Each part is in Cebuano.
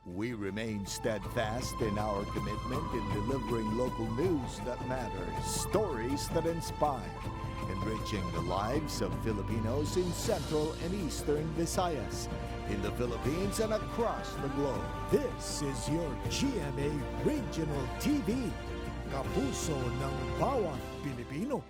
We remain steadfast in our commitment in delivering local news that matters, stories that inspire, enriching the lives of Filipinos in Central and Eastern Visayas, in the Philippines and across the globe. This is your GMA Regional TV, kapuso ng bawat Pilipino.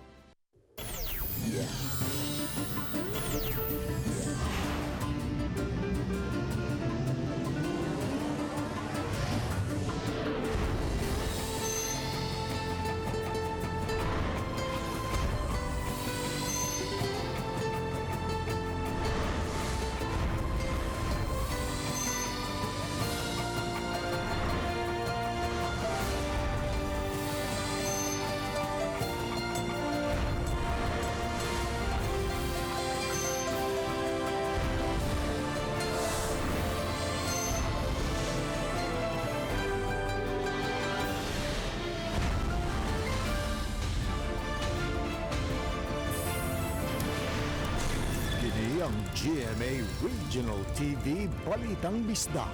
Kini ang GMA Regional TV Balitang Bisdak.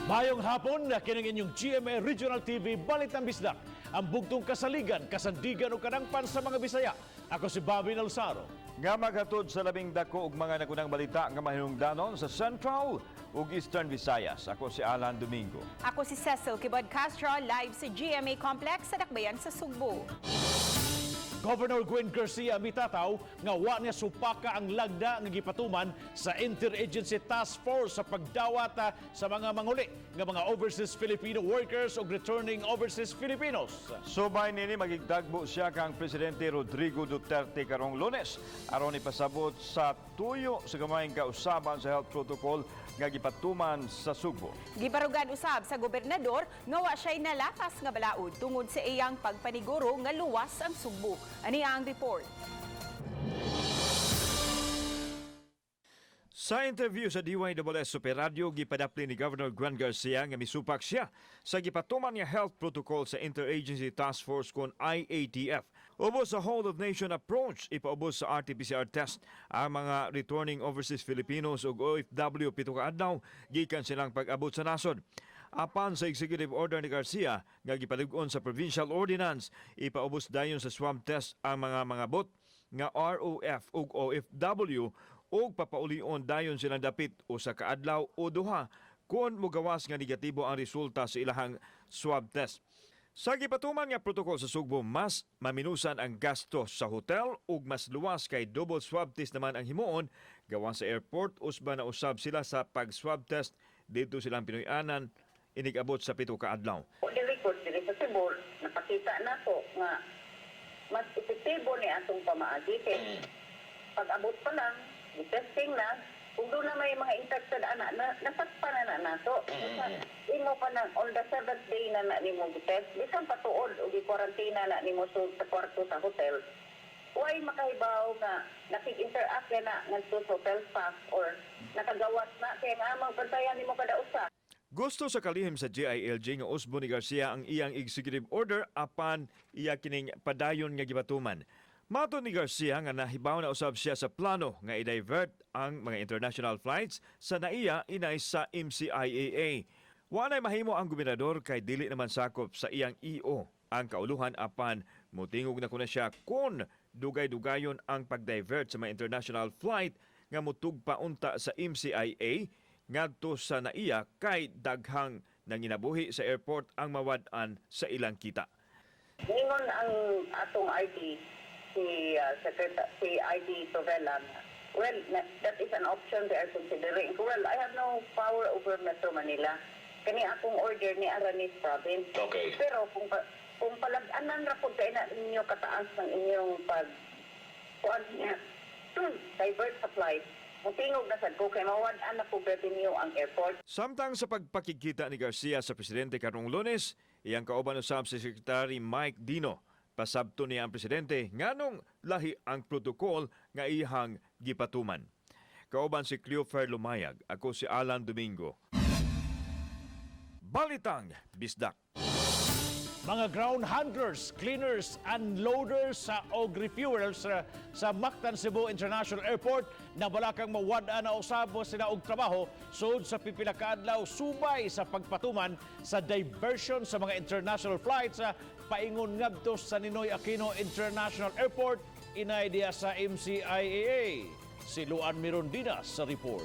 Maayong hapon na kining inyong GMA Regional TV Balitang Bisdak. Ang bugtong kasaligan, kasandigan o kadangpan sa mga Bisaya. Ako si Bobby Nalsaro. Nga maghatod sa labing dako og mga nagunang balita nga mahinungdanon sa Central ug Eastern Visayas. Ako si Alan Domingo. Ako si Cecil Kibod Castro, live sa GMA Complex sa Dakbayan sa Sugbo. Governor Gwen Garcia mitataw nga wa niya supaka ang lagda nga gipatuman sa Interagency Task Force sa pagdawat sa mga manguli nga mga overseas Filipino workers o returning overseas Filipinos. Subay nini magigdagbo siya kang Presidente Rodrigo Duterte karong Lunes aron ipasabot sa tuyo sa gamayng kausaban sa health protocol nga gipatuman sa Sugbo. Gibarugan usab sa gobernador nga wa siya'y nalapas nga balaod tungod sa iyang pagpaniguro nga luwas ang Sugbo. Ani ang report. Sa interview sa DYSS Super Radio, gipadapli ni Governor Gwen Garcia nga misupak siya sa gipatuman nga health protocol sa Interagency Task Force kon IATF. Ubos sa whole of nation approach, ipaubos sa RT-PCR test ang mga returning overseas Filipinos ug OFW 7 ka adlaw gikan silang pag-abot sa nasod. Apan sa executive order ni Garcia nga gipalig-on sa provincial ordinance, ipaubos dayon sa swab test ang mga mangabot nga ROF ug OFW ug papaulion dayon silang dapit 1 ka adlaw o 2 kung mugawas nga negatibo ang resulta sa ilahang swab test. Sa gipatuman nga protokol sa Sugbo, mas maminusan ang gasto sa hotel ug mas luwas kay double swab test naman ang himuon gawa sa airport. Usba na usab sila sa pag swab test dito silang Pinoy-anan inig-abot sa 7 ka adlaw. O dili ko diri sa Cebu, napakita nako nga mas epektibo ni atong pamaagi kay pag abot pa lang, testing na, kung doon na may mga infected ana, na, nasakpan na na nato. Imo pa na, on the seventh day na na nimo test, bisan patuod o gi-quarantine na nimo sa kwarto sa hotel, way makahibaw nga nakig-interact na ngadto sa hotel staff or nakagawas na kaya nga magbantayan nimo kada usa. Gusto sa kalihim sa DILG nga usbo ni Garcia ang iyang executive order apan iya kining padayon nga gibatuman. Mato ni Garcia nga nahibaw na usab siya sa plano nga i-divert ang mga international flights sa NAIA inay sa MCIAA. Walay mahimo ang gobernador kay dili naman sakop sa iyang EO ang kauluhan, apan mutingog na kuna siya kung dugay-dugayon ang pag-divert sa mga international flight nga mutugpa unta sa MCIA ngadto sa NAIA kay daghang nanginabuhi sa airport ang mawad-an sa ilang kita. Ningon ang atong ID si Secretary si ID Tovela. Well, that is an option they are considering. Well, I have no power over Metro Manila. Kani akong order ni Aranis Province. Pero kung palag-anan ra pud kay na ninyo kataas ng inyong pag kuan niya divert sa flight, mutingog na sad ko kay mawad-an na po revenue ang airport. Samtang sa pagpakikita ni Garcia sa presidente karong Lunes, iyang kauban usab si Secretary Mike Dino. Pasabto niya ang presidente nganong lahi ang protokol nga iyang gipatuman. Kauban si Cleofer Lumayag, ako si Alan Domingo. Balitang Bisdak. Mga ground handlers, cleaners, unloaders sa og refuelers sa Mactan Cebu International Airport na balakang mawad-an na usab sila og trabaho sud sa pipila ka adlaw subay sa pagpatuman sa diversion sa mga international flights sa paingon ngadto sa Ninoy Aquino International Airport, inay diya sa MCIAA. Si Luan Mirondina sa report.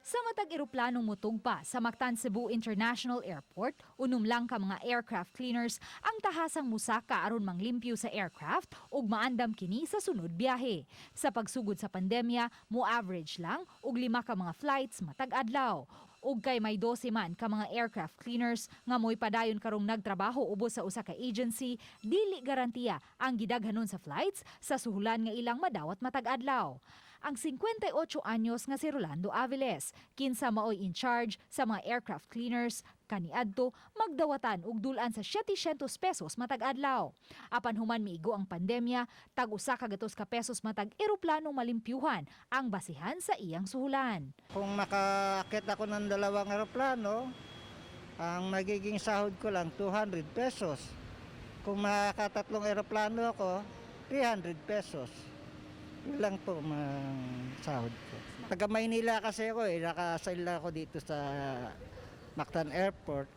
Sa matag eroplanong mutugpa sa Mactan Cebu International Airport, unom lang ka mga aircraft cleaners ang tahasang musaka aron manglimpyo sa aircraft ug maandam kini sa sunod biyahe. Sa pagsugod sa pandemya, mo average lang og 5 ka mga flights matag adlaw. Ug kay may 12 man ka mga aircraft cleaners nga mo'y padayon karong nagtrabaho ubos sa usa ka agency, dili garantiya ang gidaghanon sa flights sa suhulan nga ilang madawat matag adlaw. Ang 58 anyos nga si Rolando Aviles, kinsa maoy in charge sa mga aircraft cleaners, kaniadto magdawatan og dul-an sa 700 pesos matag adlaw. Apan human miigo ang pandemya, tag usa ka gatos ka pesos matag eroplanong malimpyuhan ang basihan sa iyang suhulan. Kung makaakit ako ng dalawang eroplano, ang magiging sahod ko lang 200 pesos. Kung makakatatlong eroplano ako, 300 pesos. Yun lang po ang sahod ko. Taga Maynila kasi ako eh, nakasail lang ako dito sa Mactan Airport.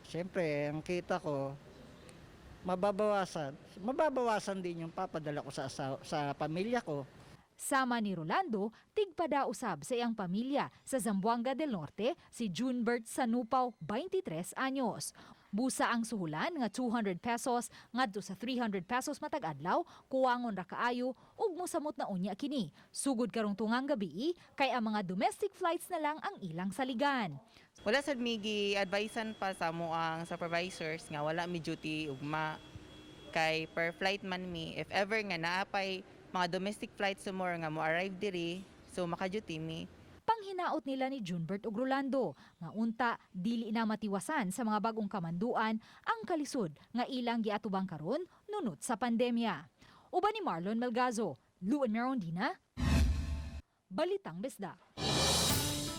Siyempre, ang kita ko, mababawasan. Mababawasan din yung papadala ko sa pamilya ko. Sama ni Rolando, tigpada usab sa iyang pamilya sa Zamboanga del Norte si Junbert Sanupaw, 23 anyos. Busa ang suhulan nga 200 pesos ngadto sa 300 pesos matag adlaw, kuwangon ra kaayo ug mosamot na unya kini. Sugod karong tungang gabii kay ang mga domestic flights na lang ang ilang saligan. Wala sad mi gi-advisean pa sa amo ang supervisors nga wala mi duty ugma kay per flight man mi. If ever nga naa pay mga domestic flights tomorrow nga mo arrive diri, so maka-duty mi. Panghinaot nila ni Junbert ug Rolando nga unta dili na matiwasan sa mga bagong kamanduan ang kalisod nga ilang giatubang karon nunot sa pandemya. Uban ni Marlon Melgazo, Luan Merondina, Balitang Bisdak.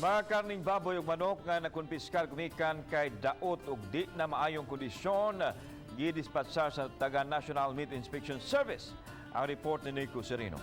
Mga karning baboy ug manok nga nakonpiskar gumikan kay daot ug di na maayong kondisyon gidispatsar sa taga National Meat Inspection Service. Ang report ni Nico Sereno.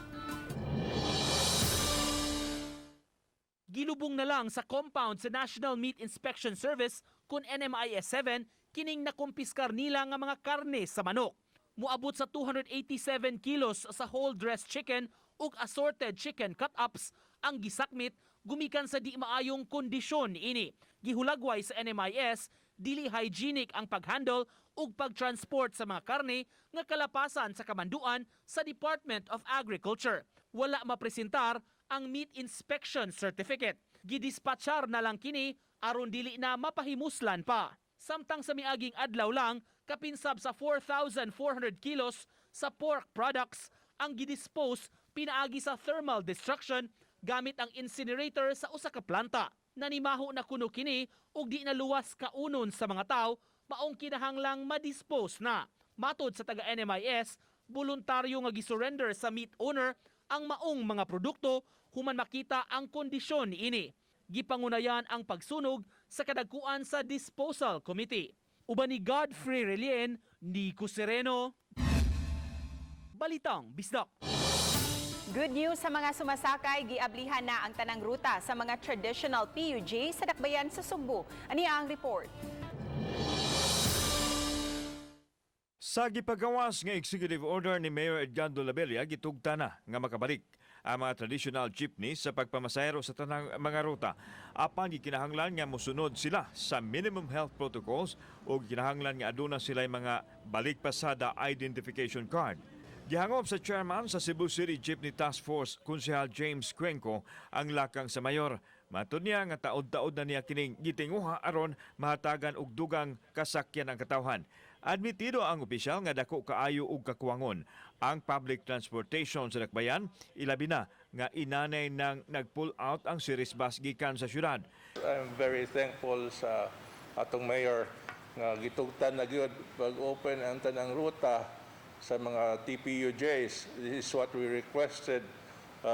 Gilubong na lang sa compound sa National Meat Inspection Service kun NMIS 7 kining nakumpiskar nila nga mga karne sa manok. Muabot sa 287 kilos sa whole dressed chicken ug assorted chicken cut-ups ang gisakmit gumikan sa di maayong kondisyon niini. Gihulagway sa NMIS, dili hygienic ang paghandle ug pagtransport sa mga karne nga kalapasan sa kamanduan sa Department of Agriculture. Wala mapresentar ang meat inspection certificate. Gidispatchar na lang kini aron dili na mapahimuslan pa. Samtang sa miaging adlaw lang, kapinsab sa 4,400 kilos sa pork products ang gidispose pinaagi sa thermal destruction gamit ang incinerator sa usa ka planta. Nanimaho na kuno kini ug di na luwas kaunon sa mga tao, maong kinahanglang madispose na. Matod sa taga NMIS, voluntaryo nga gisurrender sa meat owner ang maong mga produkto human makita ang kondisyon niini. Gipangunayan ang pagsunog sa kadagkuan sa disposal committee. Uban ni Godfrey Relien, Nico Sereno, Balitang Bisdak. Good news sa mga sumasakay, giablihan na ang tanang ruta sa mga traditional PUJ sa Dakbayan sa Sugbo. Ani ang report. Sa gipagawas nga executive order ni Mayor Edgardo Labella, gitugta na nga makabalik ang mga traditional jeepney sa pagpamasahero sa tanang mga ruta. Apan gikinahanglan nga mosunod sila sa minimum health protocols o gikinahanglan nga aduna sila mga balik pasada identification card. Gihangop sa chairman sa Cebu City Jeepney Task Force, Konsehal James Cuenco, ang lakang sa mayor. Matod niya nga taod-taod na niya kining gitinguha aron mahatagan og dugang kasakyan ang katawhan. Admitido ang opisyal nga dako kaayo og kakuwangon ang public transportation sa Dakbayan, ilabi na nga inanay nang nag-pull out ang series bus gikan sa syudad. I'm very thankful sa atong mayor nga gitugtan na gyud pag-open ang tanang ruta sa mga TPUJs. This is what we requested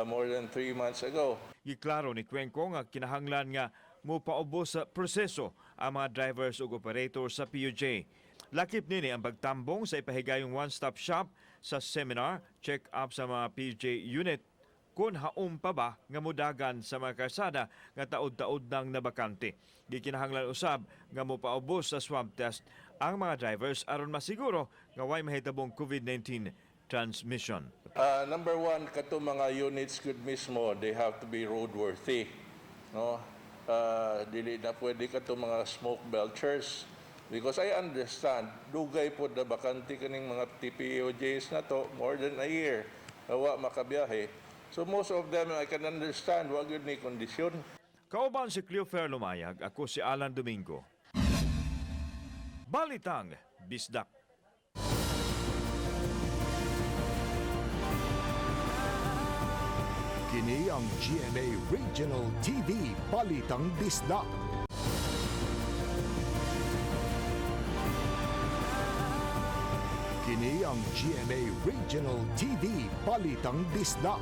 more than 3 months ago. Giklaro ni Cuenco nga kinahanglan nga Mupaubos sa proseso ang mga drivers ug operator sa PUJ. Lakip nini ang pagtambong sa ipahigayong one-stop shop sa seminar, check-up sa mga PUJ unit kung haom pa ba nga mudagan sa mga karsada nga taod-taod nang nabakante. Gikinahanglan usab nga mopaubos sa swab test ang mga drivers aron masiguro nga way mahitabong COVID-19 transmission. Number one, kato mga units gud mismo, they have to be roadworthy. No? Dili na pwede kato mga smoke belchers. Because I understand, dugay po na bakante kaning mga TPUJs na to, more than a year, na wa makabiyahe. So most of them, I can understand, wa gyud ni kondisyon. Kauban si Cleofer Lumayag, ako si Alan Domingo. Balitang Bisdak. Kini ang GMA Regional TV Balitang Bisdak. Kini ang GMA Regional TV Balitang Bisdak.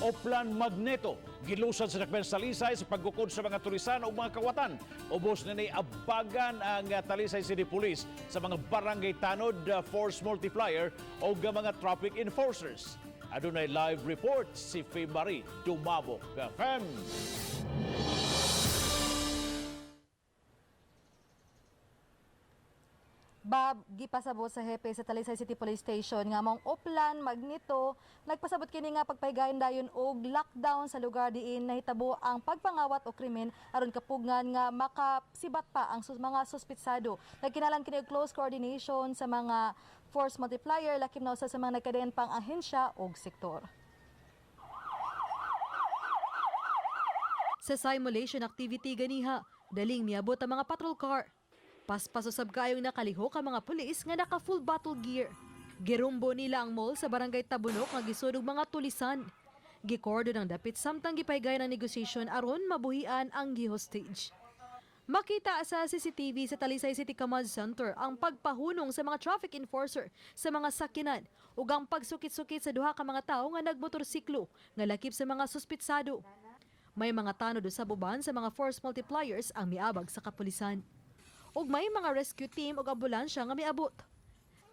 Oplan Magneto, gilusan sa Dakbayan sa Talisay sa paggukod sa mga tulisan o mga kawatan. Ubos na ni abagan ang Talisay City Police sa mga barangay tanod, force multiplier o mga traffic enforcers. Adunay live report si Fe Marie Dumabok. Fem! Bob, gipasabot sa hepe sa Talisay City Police Station nga mong Oplan Magnito nagpasabot kini nga pagpahigayon dayon og lockdown sa lugar diin nahitabo ang pagpangawat o krimen aron kapugngan nga makasibat pa ang mga suspitsado. Nagkinalan kini og close coordination sa mga force multiplier, lakip na usa sa mga nagkadayon pang ahensya og sektor. Sa simulation activity ganiha, daling miabot ang mga patrol car. Paspas usab kaayong nakalihok ang mga pulis nga naka full battle gear. Girumbo nila ang mall sa barangay Tabunok nga gisud og mga tulisan. Gikordon ang dapit samtang gipahigayon ang negosasyon aron mabuhian ang gihostage. Makita sa CCTV sa Talisay City Command Center ang pagpahunong sa mga traffic enforcer sa mga sakyanan ug ang pagsukit-sukit sa duha ka mga tawo nga nagmotorsiklo nga lakip sa mga suspitsado. May mga tanod sa uban sa mga force multipliers ang miabag sa kapulisan. Ug may mga rescue team ug ambulansya nga miabot.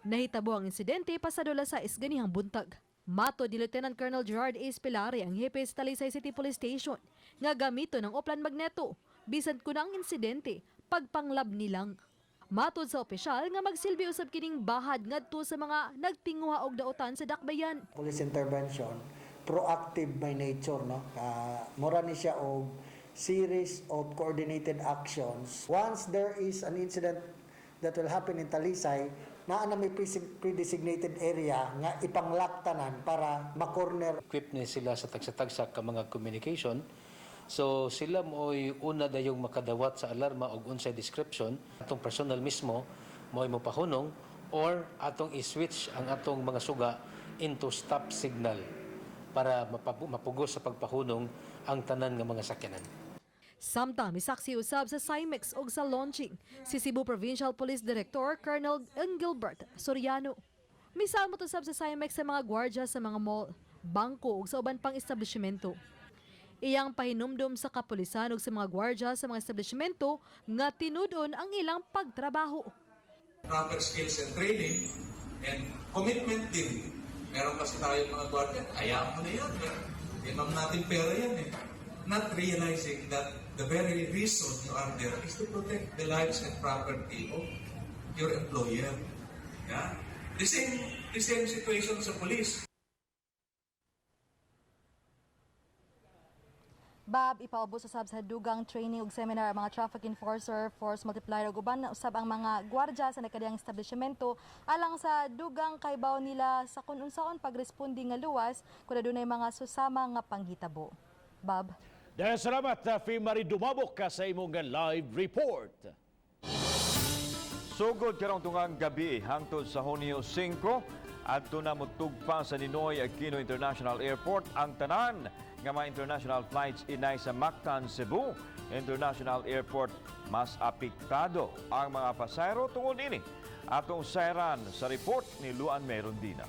Nahitabo ang insidente pasado alas 6 ganihang buntag. Matod ni Lieutenant Colonel Gerard A. Spilare, ang hepe sa Talisay City Police Station, nga gamito ng Oplan Magneto, bisan kun ang insidente, pagpanglab nilang. Matod sa opisyal nga magsilbi usab kining bahad ngadto sa mga nagtinguha og dautan sa dakbayan. Police intervention, proactive by nature, no? Mura ni siya og series of coordinated actions. Once there is an incident that will happen in Talisay, naa na may pre-designated area nga ipang-lock tanan para ma-corner. Equip ni sila sa tagsa-tagsa ka mga communication. So sila mo'y una dayong makadawat sa alarma og unsay description. Atong personal mismo mo'y mopahunong or atong i-switch ang atong mga suga into stop signal para mapugos sa pagpahunong ang tanan nga mga sakyanan. Samtang misaksi usab sa Cymex og sa launching si Cebu Provincial Police Director Colonel Engelbert Soriano. Misamot usab sa Cymex sa mga gwardya sa mga mall, bangko ug sa uban pang establishmento. Iyang pahinumdom sa kapulisan ug sa mga gwardya sa mga establishmento nga tinud-on ang ilang pagtrabaho. Proper skills and training and commitment din. Meron kasi tayong mga gwardiya, hayaan mo na yan. Hindi naman natin pera yan eh. Not realizing that the very reason you are there is to protect the lives and property of your employer. Yeah? The same situation sa police. Bob, ipaubos usab sa dugang training ug seminar ang mga traffic enforcer, force multiplier ug uban na usab ang mga gwardya sa nagkadiyang establishmento alang sa dugang kaybaw nila sa kun unsaon pagresponde nga luwas kung adunay mga susama nga panghitabo. Bob. Dahil salamat, Fe Marie Dumabok ka sa imong live report. Sugod karong tungang gabi hangtod sa Hunyo 5, adto na motugpa sa Ninoy Aquino International Airport ang tanan nga mga international flights inay sa Mactan, Cebu International Airport. Mas apektado ang mga pasahero tungod ini. Atong sayran sa report ni Luan Merondina.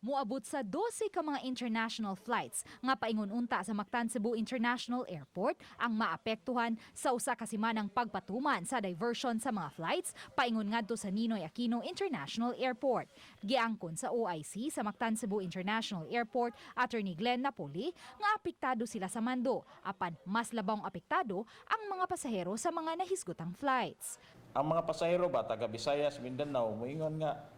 Muabot sa 12 ka mga international flights nga paingon unta sa Mactan Cebu International Airport ang maapektuhan sa usa ka simanang pagpatuman sa diversion sa mga flights paingon ngadto sa Ninoy Aquino International Airport. Giangkon sa OIC sa Mactan Cebu International Airport, Attorney Glenn Napoli, nga apektado sila sa mando apan mas labawng apektado ang mga pasahero sa mga nahisgutang flights. Ang mga pasahero ba, taga Visayas, Mindanao, moingon nga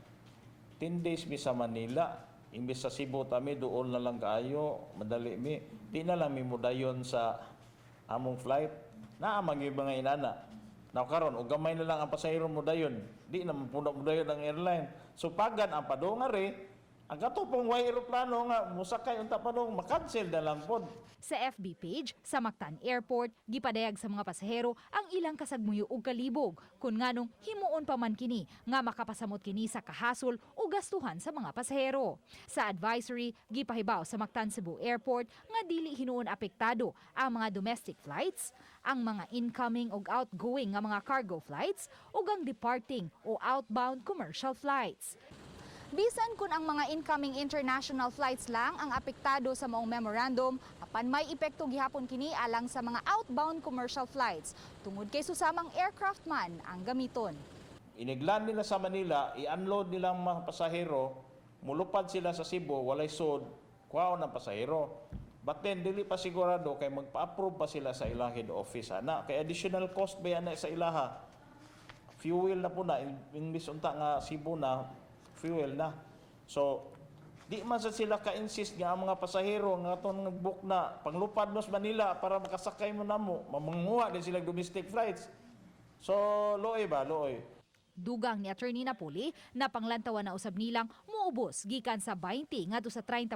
10 days mi sa Manila, imbes sa Cebu tami doon na lang kaayo, madali mi. Di na lang mi modayon sa among flight. Naa man gyud mga inana. Now karon og gamay na lang ang pasahero mo dayon, di na man pud modayon ang airline. So pagan ang padungari, ang katong way eroplano nga mosakay unta padung, makancel na lang pod. Sa FB page sa Mactan Airport, gipadayag sa mga pasahero ang ilang kasagmuyo og kalibog kung nganong himuon pa man kini nga makapasamot kini sa kahasol o gastuhan sa mga pasahero. Sa advisory, gipahibaw sa Mactan Cebu Airport nga dili hinuon apektado ang mga domestic flights, ang mga incoming ug outgoing nga mga cargo flights ug ang departing o outbound commercial flights. Bisan kung ang mga incoming international flights lang ang apektado sa maong memorandum, apan may epekto gihapon kini alang sa mga outbound commercial flights tungod kay susamang aircraft man ang gamiton. Iniglan nila sa Manila, i-unload nila ang mga pasahero, mulupad sila sa Cebu, walay sud, kuhaon ang pasahero. But then, dili pa sigurado kay magpa-approve pa sila sa ilang head office. Ana, kay additional cost ba yan sa ilaha? Fuel na po na, imbis unta nga Cebu na, fuel na. So, di man sa sila ka-insist nga ang mga pasahero nga atong nag-book na panglupad mo sa Manila para makasakay mo na mo, mamanguha din sila domestic flights. So, looy ba? Looy. Dugang ni Attorney Napoli na panglantawan na usab nilang muubos gikan sa 20 ngadto sa 30%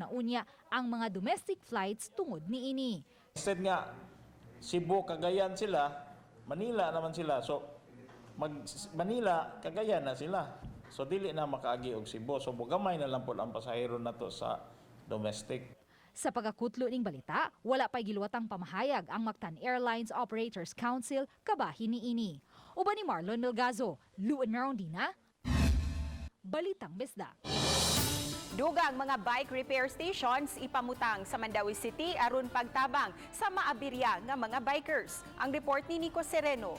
na unya ang mga domestic flights tungod niini. Instead nga, Cebu, Cagayan sila, Manila naman sila. So, mag Manila, Cagayan na sila. So, dili na makaagi og Cebu. So, gamay na lang po ang pasahero nato sa domestic. Sa pagkakutlo ning balita, wala pa'y giluwatang pamahayag ang Mactan Airlines Operators Council kabahin niini. Uban ni Marlon Melgazo, Luan Merondina, Balitang Bisdak. Dugang mga bike repair stations ipamutang sa Mandaue City aron pagtabang sa maabirya nga mga bikers. Ang report ni Nico Sereno.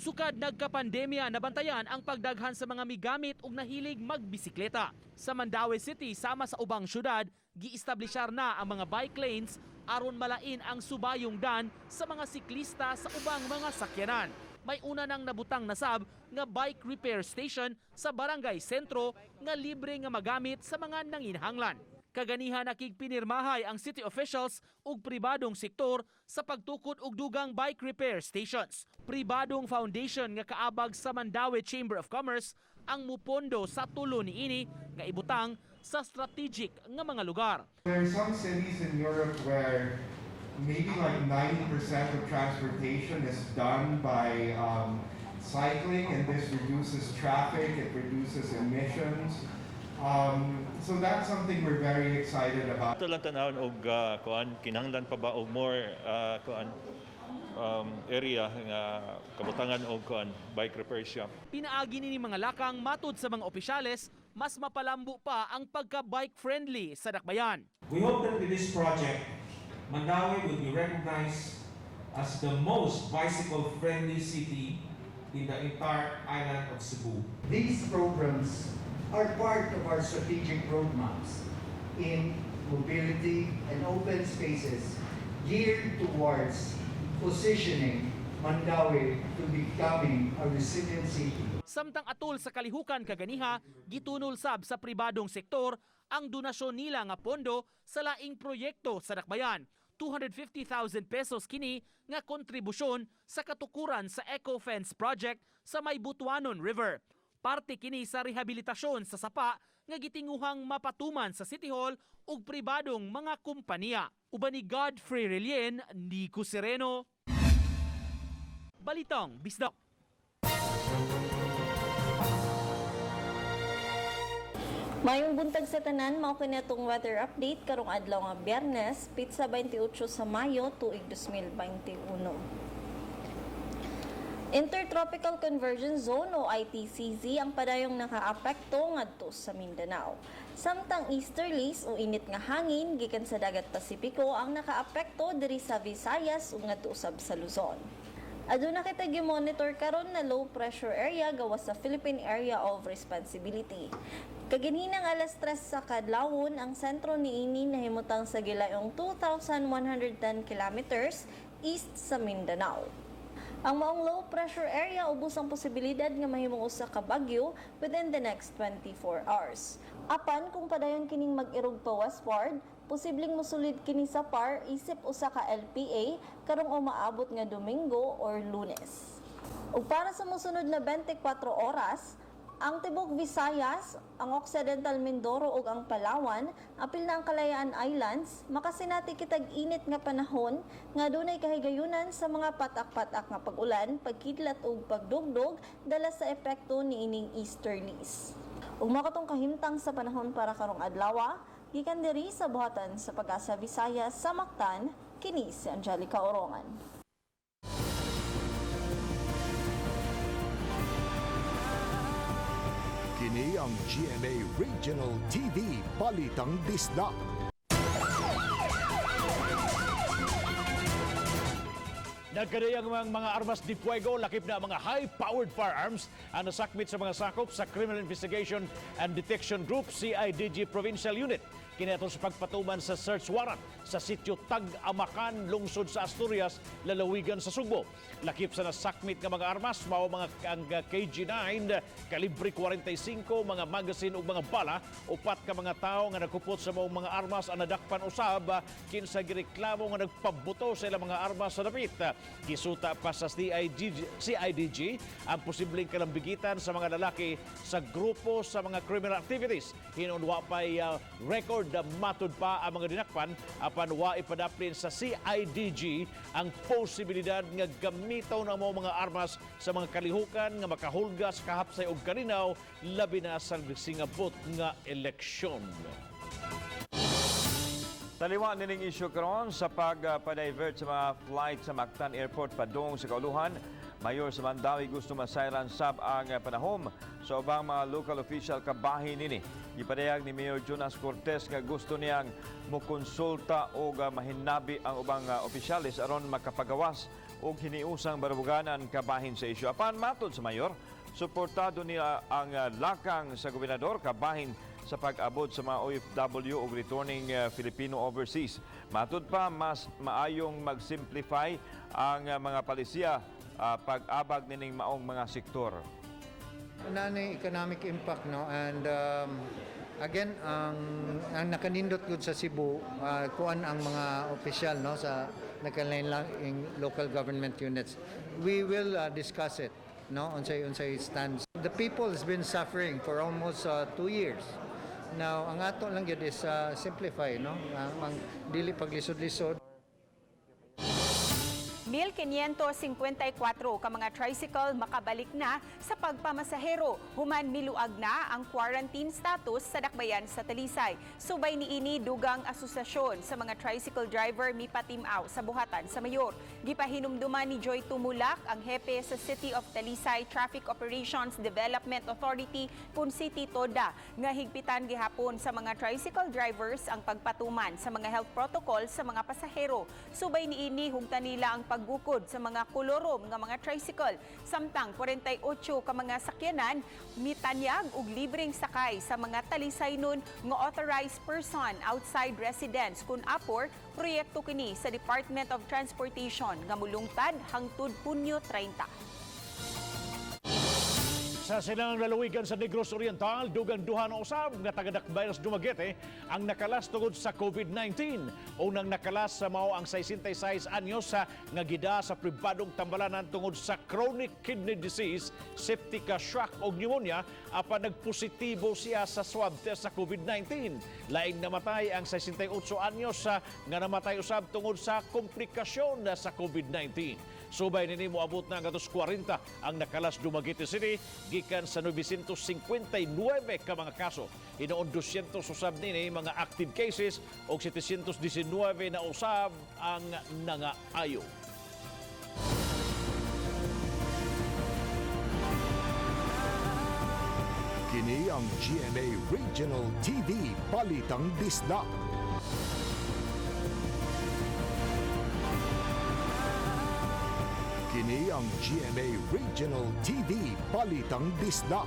Sukad nagkapandemya, nabantayan ang pagdaghan sa mga migamit ug nahilig magbisikleta. Sa Mandaue City sama sa ubang syudad, giestablishar na ang mga bike lanes aron malain ang subayong dan sa mga siklista sa ubang mga sakyanan. May una nang nabutang nasab nga bike repair station sa Barangay Sentro nga libre nga magamit sa mga nanginhanglan. Kaganihan nakigpinirmahay ang city officials ug pribadong sektor sa pagtukod og dugang bike repair stations. Pribadong foundation nga kaabag sa Mandaue Chamber of Commerce ang mupondo sa tulo niini nga ibutang sa strategic nga mga lugar. There are some cities in Europe where maybe like 90% of transportation is done by cycling, and this reduces traffic, it reduces emissions. So that's something we're very excited about. Ato lang tanawon og kuan, kinahanglan pa ba og more kuan area nga kabutangan og kuan bike repair shop. Pinaagi ni mga lakang, matud sa mga opisyales, mas mapalambo pa ang pagka-bike friendly sa dakbayan. We hope that with this project, Mandaue will be recognized as the most bicycle-friendly city in the entire island of Cebu. These programs are part of our strategic roadmaps in mobility and open spaces geared towards positioning Mandaue to becoming a resilient city. Samtang atol sa kalihukan kaganiha, gitunol sab sa pribadong sektor ang donasyon nila nga pondo sa laing proyekto sa dakbayan. 250,000 pesos kini nga kontribusyon sa katukuran sa Eco Fence Project sa may Butuanon River. Parte kini sa rehabilitasyon sa sapa nga gitinguhang mapatuman sa City Hall ug pribadong mga kumpanya. Uban ni Godfrey Relien, Nico Sereno. Balitang Bisdak. Mayong buntag sa tanan, mao kini atong weather update karong adlaw nga Biyernes, pitsa 28 sa Mayo tuig 2021. Intertropical Convergence Zone o ITCZ ang padayong nakaapekto ngadto sa Mindanao. Samtang easterlies o init nga hangin gikan sa dagat Pasipiko ang nakaapekto diri sa Visayas ug ngadto usab sa Luzon. Aduna kita gi-monitor karon na low pressure area gawas sa Philippine Area of Responsibility. Kaginhinang alas 3 sa kadlawon, ang sentro niini nahimutang sa gilayong 2,110 kilometers east sa Mindanao. Ang maong low pressure area ubos ang posibilidad nga mahimong usa ka bagyo within the next 24 hours. Apan kung padayon kining mag-irog pa westward, posibleng mosulid kini sa PAR isip usa ka LPA karong umaabot nga Domingo or Lunes. Ug para sa mosunod na 24 oras, ang tibok Visayas, ang Occidental Mindoro ug ang Palawan, apil na ang Kalayaan Islands, makasinati kitag init nga panahon nga dunay kahigayunan sa mga patak-patak nga pag-ulan, pagkidlat ug pagdugdog dala sa epekto niining easterlies. Ug mao katong kahimtang sa panahon para karong adlaw, gikan diri sa buhatan sa Pag-asa Visayas sa Mactan, kini si Angelica Orongan. Kini ang GMA Regional TV Balitang Bisdak. Nagkadayang mga armas de fuego, lakip na ang mga high-powered firearms ang nasakmit sa mga sakop sa Criminal Investigation and Detection Group, CIDG Provincial Unit. Kini atol sa pagpatuman sa search warrant sa sitio Tag-Amakan, lungsod sa Asturias, lalawigan sa Sugbo. Lakip sa nasakmit nga mga armas, mao mga ang KG9, kalibre 45, mga magazine ug mga bala, upat ka mga tawo nga nagkupot sa maong mga armas ang nadakpan usab kinsa gireklamo nga nagpabuto sa ilang mga armas sa dapit. Gisuta pa sa CIDG ang posibleng kalambigitan sa mga lalaki sa grupo sa mga criminal activities. Hinuon wa pay record na matud pa ang mga dinakpan apan wa ipadaplin sa CIDG ang posibilidad nga gamiton ang mga armas sa mga kalihukan nga makahulga sa kahapsay og kalinaw, labi na sa singabot nga eleksyon. Taliwa nining isyu karon sa pagpa-divert sa mga flight sa Mactan Airport padung sa kauluhan. Mayor sa Mandaue gusto masayran sab ang panahom sa ubang mga local official kabahin nini. Gipadayag ni Mayor Jonas Cortez nga gusto niyang mokonsulta og mahinabi ang ubang opisyales aron makapagawas og hiniusang baruganan kabahin sa isyu. Apan matod sa mayor, suportado niya ang lakang sa gobernador kabahin sa pag-abot sa mga OFW o returning Filipino overseas. Matud pa, mas maayong mag-simplify ang mga palisiya pag-abag nining maong mga sektor. Naa nay economic impact, no, and again, ang nakanindot gud sa Cebu, kuan ang mga opisyal, no, sa nagkalain local government units. We will discuss it, no, unsay unsay stands. The people has been suffering for almost 2 years now. Ang ato lang gyud is simplify, no, ang dili paglisod-lisod. 1,554 ka mga tricycle makabalik na sa pagpamasahero human miluag na ang quarantine status sa dakbayan sa Talisay. Subay niini, dugang asosasyon sa mga tricycle driver mipatimaw sa buhatan sa mayor. Gipahinumduman ni Joy Tumulak, ang hepe sa City of Talisay Traffic Operations Development Authority kun City TODA, nga higpitan gihapon sa mga tricycle drivers ang pagpatuman sa mga health protocol sa mga pasahero. Subay niini, hugtan nila ang paggukod sa mga kolorom nga mga tricycle. Samtang 48 ka mga sakyanan mitanyag og libreng sakay sa mga Talisaynon nga authorized person outside residence kun APOR. Proyekto kini sa Department of Transportation nga mulungtad hangtod Hunyo 30. Sa silangang lalawigan sa Negros Oriental, dugang duha na usab nga taga-Dakbayan sa Dumaguete ang nakalas tungod sa COVID-19. Unang nakalas sa mao ang 66 anyos sa nga gida sa pribadong tambalanan tungod sa chronic kidney disease, septic shock o pneumonia apan nagpositibo siya sa swab test sa COVID-19. Laing namatay ang 68 anyos sa nga namatay usab tungod sa komplikasyon sa COVID-19. Subay nini, moabot na ang 40 ang nakalas Dumaguete City gikan sa 959 ka mga kaso. Hinuon 200 usab nini mga active cases og 719 na usab ang nangaayo. Kini ang GMA Regional TV Balitang Bisdak. Kini ang GMA Regional TV Balitang Bisdak.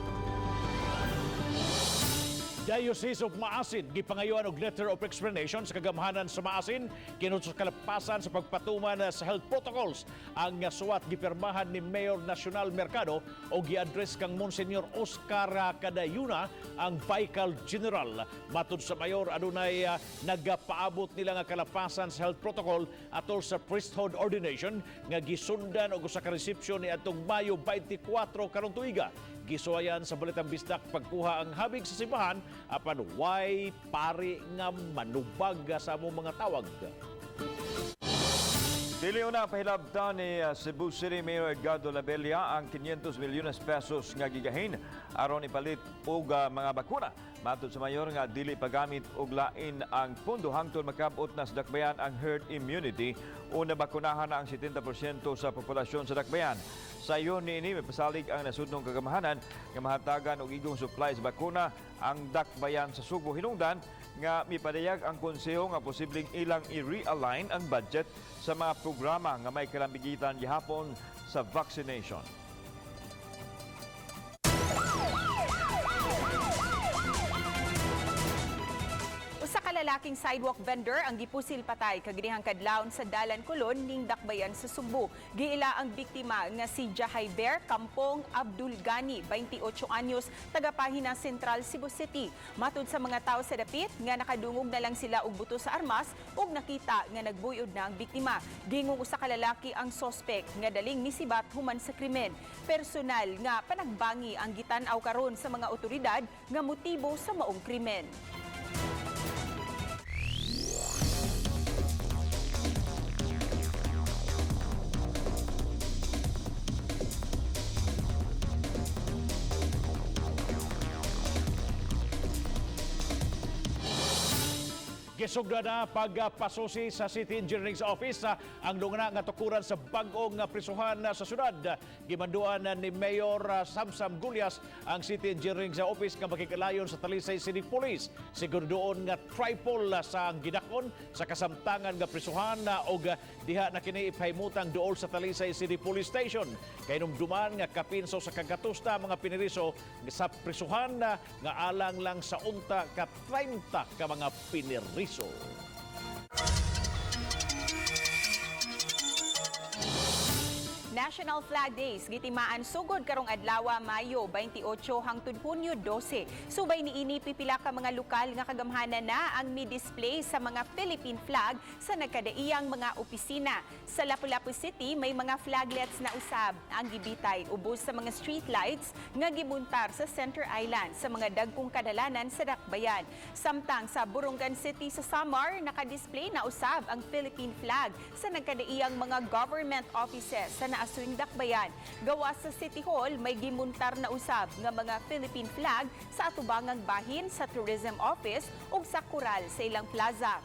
Diocese of Maasin gipangayuan og letter of explanation sa kagamhanan sa Maasin kinut sa kalapasan sa pagpatuman sa health protocols. Ang suwat gipirmahan ni Mayor Nacional Mercado og gi-address kang Monsignor Oscar Cadayuna, ang Vicar General. Matud sa mayor, adunay nagapaabot nila nga kalapasan sa health protocol atol sa priesthood ordination nga gisundan og usa ka reception ni atong Mayo 24 karong tuiga. Gisuwayan sa Balitang Bisdak pagkuha ang habig sa simbahan apan way pari nga manubag sa among mga tawag. Dili una pahilabtan ni Cebu City Mayor Edgardo Labella ang 500 milyones pesos nga gigahin aron ipalit og mga bakuna. Matod sa mayor nga dili pagamit og lain ang pondo hangtod makabot na sa dakbayan ang herd immunity o nabakunahan na ang 70% sa populasyon sa dakbayan. Sa iyon niini mapasalig ang nasudnong kagamhanan nga mahatagan og igong supply sa bakuna ang dakbayan sa Sugbo, hinungdan nga mipadayag ang konseho nga posibleng ilang i-realign ang budget sa mga programa nga may kalambigitan gihapon sa vaccination. Usa ka lalaking sidewalk vendor ang gipusil patay kaganihang kadlawon sa Dalan Colon ning Dakbayan sa Sugbo. Giila ang biktima nga si Jahaiber Kampong Abdul Gani, 28 anyos, taga Pahina Central, Cebu City. Matud sa mga tawo sa dapit nga nakadungog na lang sila og buto sa armas ug nakita nga nagbuyod na ang biktima. Gingong usa ka lalaki ang sospek nga daling misibat human sa krimen. Personal nga panagbangi ang gitan-aw karon sa mga otoridad nga motibo sa maong krimen. Gisugda na pagpasusi sa City Engineering's Office ang lungna nga tukuran sa bag-ong prisuhan sa syudad. Gimanduan na ni Mayor Samsam Gullas ang City Engineering's Office nga makikalayon sa Talisay City Police. Siguro doon nga tripol sa gidakon sa kasamtangan nga prisuhan og diha na kini ipahimutang duol sa Talisay City Police Station. Kahinumduman nga kapin sa usa ka gatusta mga piniriso sa prisuhan nga alang lang sa unta ka 30 ka mga piniriso. National Flag Days gitimaan sugod karong adlaw Mayo 28 hangtod Hunyo 12. Subay niini, pipila ka mga lokal nga kagamhanan na ang mi-display sa mga Philippine flag sa nagkadaiyang mga opisina. Sa Lapu-Lapu City, may mga flaglets na usab ang gibitay ubos sa mga street lights nga gimuntar sa Center Island sa mga dagkong kadalanan sa dakbayan. Samtang sa Borongan City sa Samar, nakadisplay na usab ang Philippine flag sa nagkadaiyang mga government offices sa naaswing dakbayan. Gawas sa City Hall, may gimuntar na usab nga mga Philippine flag sa atubangang bahin sa Tourism Office ug sa Kural sa ilang plaza.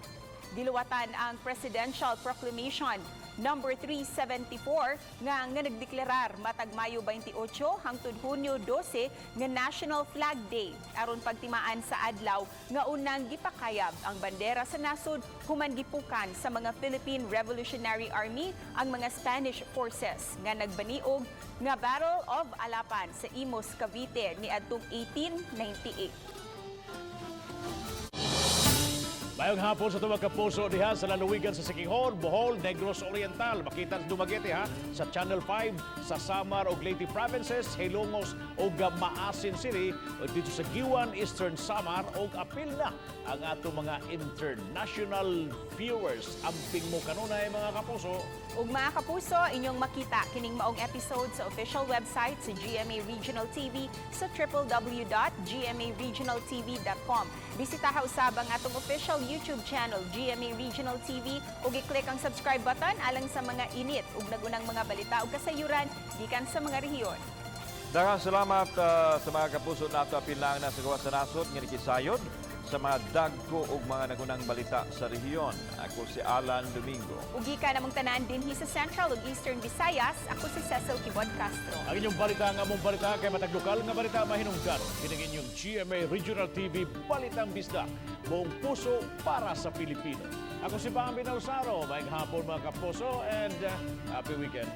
Giluwatan ang Presidential Proclamation number 374 nga nagdeklarar matag Mayo 28 hangtod Hunyo 12 nga National Flag Day aron pagtimaan sa adlaw nga unang gipakayab ang bandera sa nasod human gipukan sa mga Philippine Revolutionary Army ang mga Spanish forces nga nagbaniog nga Battle of Alapan sa Imus, Cavite niadtong 1898. Mayong hapon sa tuwag kapuso diha sa lalawigan sa Siquijor, Bohol, Negros Oriental. Makita sa Dumaguete ha, sa Channel 5, sa Samar ug Leyte Provinces, Hilongos ug Maasin City, ug dito sa Guiuan, Eastern Samar, ug apil na ang ato mga international viewers. Amping mo kanunay, mga kapuso. Ug mga kapuso, inyong makita kining maong episode sa official website sa GMA Regional TV sa www.gmaregionaltv.com. Bisitaha usab ang atong official YouTube channel GMA Regional TV ug i-click ang subscribe button alang sa mga init ug nagunang mga balita ug kasayuran gikan sa mga rehiyon. Daghang salamat sa mga kapuso nato apil lang na sa gawas sa nasod nga nikisayod. sa mga dagko ug mga nagunang balita sa rehiyon. Ako si Alan Domingo. Ug gikan namong tanan dinhi sa Central ug Eastern Visayas, ako si Cecil Kibod Castro. Ang inyong balita nga among balita kay matag lokal nga balita mahinungdan. Kining inyong GMA Regional TV Balitang Bisdak. Buong puso para sa Pilipino. Ako si Bambi Nalsaro. Maayong hapon, mga kapuso, and happy weekend.